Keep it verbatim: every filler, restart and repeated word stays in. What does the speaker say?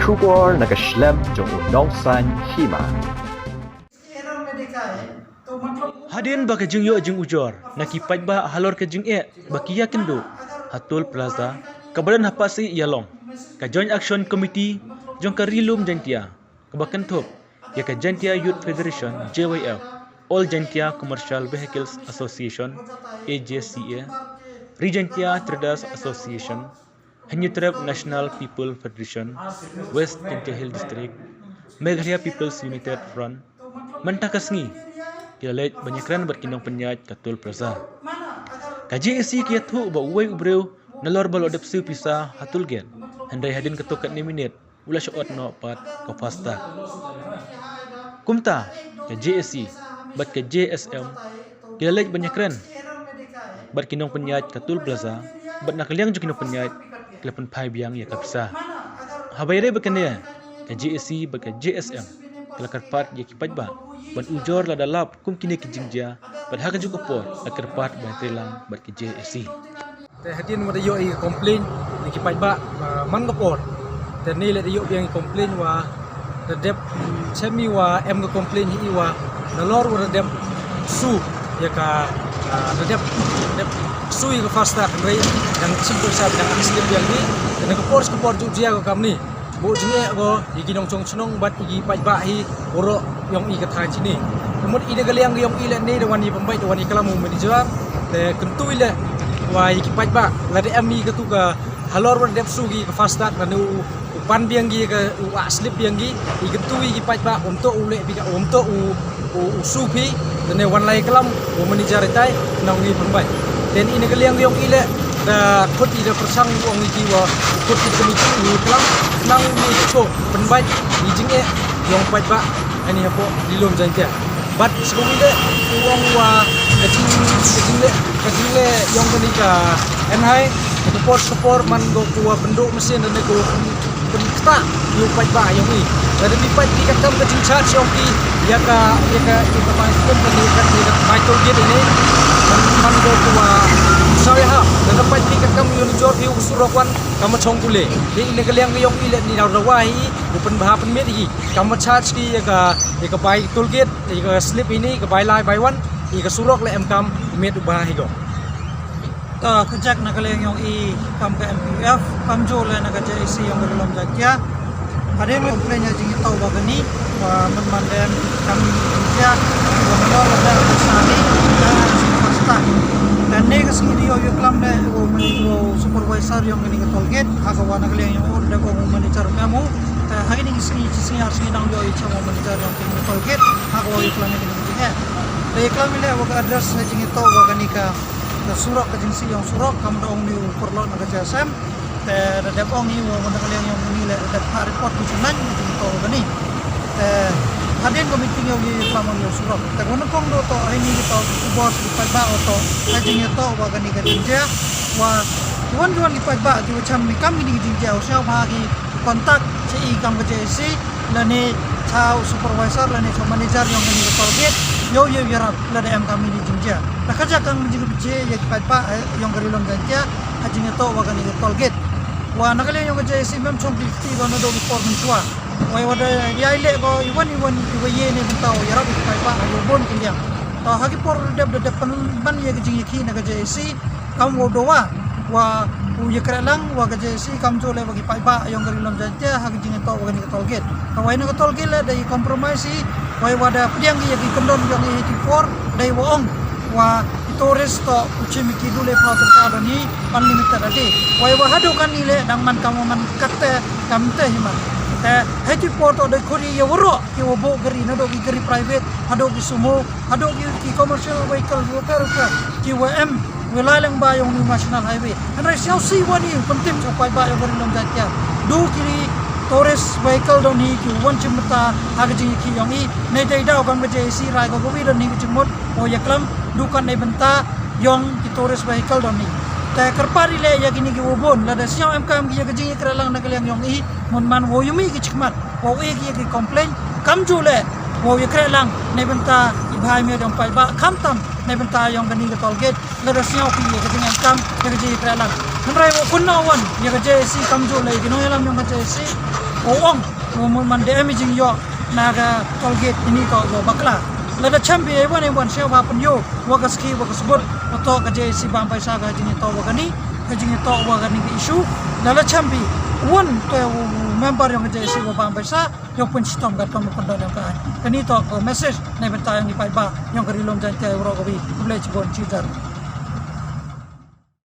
Khubor na ka shlem jong u nongsan hima. Hadien ba ka jingïoh jingujor na ki paidbah halor ka jingeh ba ki ïakynduh ha Toll Plaza kaba don ha Pasih Ïalong, ka Joint Action Committee jong ka Ri Lum Jaiñtia, kaba kynthup ïa ka Jaiñtia Youth Federation, J Y F, All Jaiñtia Commercial Vehicles Association, A J C A, Ri Jaiñtia Traders Association, Hynñiewtrep National People Federation, West Jaiñtia Hills District, Meghalaya People's United Front, mynta ka sngi ki la leit ban ïakren bad ki nongpynïaid ka Toll Plaza. Ka J A C ki ïathuh ba uwei u briew nalor ba la dep siew pisa ha toll gate, hynrei hadien katto katne minit u la shah ot noh pat ka FASTag. Kumta ka J A C bad ka J S M ki la leit ban ïakren bad ki nongpynïaid ka Toll Plaza, bad na ka liang jong ki nongpynïaid ki la pynphai biang ïa ka pisa. Haba ïadei bad kane, ka J A C bad ka J S M ki la kyrpad ïa ki paidbah ban ujor lada lap kum kine ki jingjia, bad ha kajuh ka por la kyrpad ban ïatreilang bad ka J A C. Te hadien wa da ïoh i complain na ki paidbah, ah, man ka por. Te ne leh da ïoh biang i complain wa da dep, mm, chem i wa em ka complain hi i wa nalor wa da dep siew ïa ka, ah, da dep, dep siew ïa ka FASTag, hynrei dang chim pisa, dang slip biang hi. Te na ka por, ka por ju jia ka kamni. Bun jingeh ko ïa ki nongshong shnong bad ïa ki paidbah hi baroh ïong i ka thaiñ shini. Te mut i na ka liang ïong i leh ne da wan i pynbeit, da wan i klam u manager. Te kyntu i leh wa ïa ki paidbah lada em i katu ka halor wa da dep siew ki ka FASTag, lane u, u pan biang ki ka, u ah slip biang ki, i kyntu i ki paidbah, um toh u leh bika, um toh u u, u siew phi, te ne wan lai klam u manager itai, nang ni pynbeit. Te i na ka liang ïong i leh da khot i da pyrshang u ong i ki wa u khot i da kami u klam, nang ni cho pynbeit i jingeh ïong paidbah ani hapoh Ri Lum Jaiñtia. Bad sngewbha leh u ong wa ka jing, ka jingleh, ka jingleh ïong kani ka enhai, ka por ka por man ko ku wa pynduh mesin da ne ko pynktah ïa u paidbah ïong i. Lada phi peit phi katkam ka jingcharge ïong ki ïa ka, ïa ka, ïa ka bai, ïa ka, ïa ka bai toll gate ine. Man, man ko ku wa saw ïa ha. Lada peit phi katkam ïa u jor phi u surok wan, kam shong pule. Te i na ka liang ïong i leh ni daw dawa hi, u pynbha pynmiet hi. Kam charge ki ïa ka, ïa ka bai toll gate, ïa ka slip ine, ïa ka bai lai bai wan, ïa ka surok leh em kam miet u bha hi ko. Ta ka jak na ka liang ïong i kam ka M P F, kamjooh leh na ka J A C ïong ka Ri Lum Jaiñtia. Hadien complain ïa jingïathuh wa kani, wa man man dem kam ïa jingïathuh, wa man lor da ka sani, da ka sani FASTag. Te ne ka sngi dei ïoh ïoh klam leh, wa mani wa supervisor ïong kani ka toll gate, ha ka wa na ka liang ïong u da ko manager memo. Te ha kani ka sngi, sngi ar sngi dang ïoh ïoh klam wa manager ïong kani ka toll gate, ha ka wa ïoh klam ïa kani ka jingeh. Te ïoh klam leh wa ka address ha jingïathuh wa kani ka Ka surok, ka jingsih ïong surok, kam da ong ni u pyrlok na ka J S M. Te da dep ong ni u, u na ka liang ïong ni leh da dep phah report ki chynna, ki jingto kani. Te hadien ka meeting ïong ni klam ïong surok. Te ka nyngkong do to, ai ni ki to, ki bor ki paidbah to, ai jingïato wa kani ka jingjia. Wa ki wan ki wan ki paidbah ki wa cham ni kam kini ki jingjia, u sñiaw bha ki contact cha i kam ka J A C, lane cha u supervisor, lane cha u manager ïong kani ka toll gate, ïoh ïoh ïarap lada em kam kini jingjia. Te ka jaka ka jingbishar ïa ki paidbah, eh, ïong ka Ri Lum Jaiñtia, ha jingïatoh wa kani ka toll gate. Wa na ka liang ïong ka J A C mem chong ki kti ko nadooh ki por mynshuwa. Wei wa da ïai leh ko i wan i wan i wa ïe ne bynta u ïarap ïa ki paidbah ha u bun ki liang. To ha ki por dep dep pynban ïa ka jingïakhih na ka J A C, kam wow dawa wa u ïakrehlang wa ka J A C kamjooh leh wa ki paidbah ïong ka Ri Lum Jaiñtia ha ka jingïatoh wa kani ka toll gate. Ka wei na ka toll gate leh da i compromise i, wei wa da pdiang ki ïa ki kyndon ïong i eighty-four, da i wa ong wa ki tourist to u chim ki du leh phaw tyrka don hi unlimited a day. Wei wa haduh kani leh dang man kam man katte kam te hi man. Te eighty-four to da khuri ïa waroh ki wa buh gari nadooh ki gari private haduh ki sumo, haduh ki, ki commercial vehicle, rupa, rupa, ki wa em, wa lai lang ba ïong ni National Highway. Hynrei sñiaw si wa ni, pyntim sa paidbah ïong ka Ri Lum Jaiñtia. Du ki tourist vehicle don hi, ki wan chim bynta, ha ka jingïakhih ïong i, ne dei daw kam ka J A C rai ko ka wi don hi ka jingmut, o ïaklam, du kan ne bynta, ïong ki tourist vehicle don hi. Te kyrpad i leh ïa kini ki wa bun, lada sñiaw em kam ki ïa ka jingïakrehlang na ka liang ïong i, mon man wow ïohi ki chikmat. Wow ïa ki, ïa ki complain, kamjooh leh, wow ïakrehlang, ne bynta i bha i miat ïong paidbah, khamtam, ne bynta ïong kani ka toll gate, lada sñiaw ki ïa ka jingem kam, ïa ka jingïakrehlang. Hynrei wow kynnoh wan, ïa ka J A C kamjooh leh, ki nongïalam ïong ka J A C, Ong, wa mut man da em i jingïoh na ka toll gate ini toh ïoh bakla. Lada chem phi, ai wan, ai wan sha wa pynïoh wa ka skhit wa ka sbut, wa toh ka J A C Bam Paisa ka jingïatoh wa kani, ka jingïatoh wa kani ka issue. Lada chem phi, wan to u member yong ka J A C wa Bam Paisa, ïoh pynshitom katkum ka kondon yong ka. Kani toh ka message na bynta yong i paidbah yong ka Ri Lum Jaiñtia waroh kawi. Khublei chibun, cheers.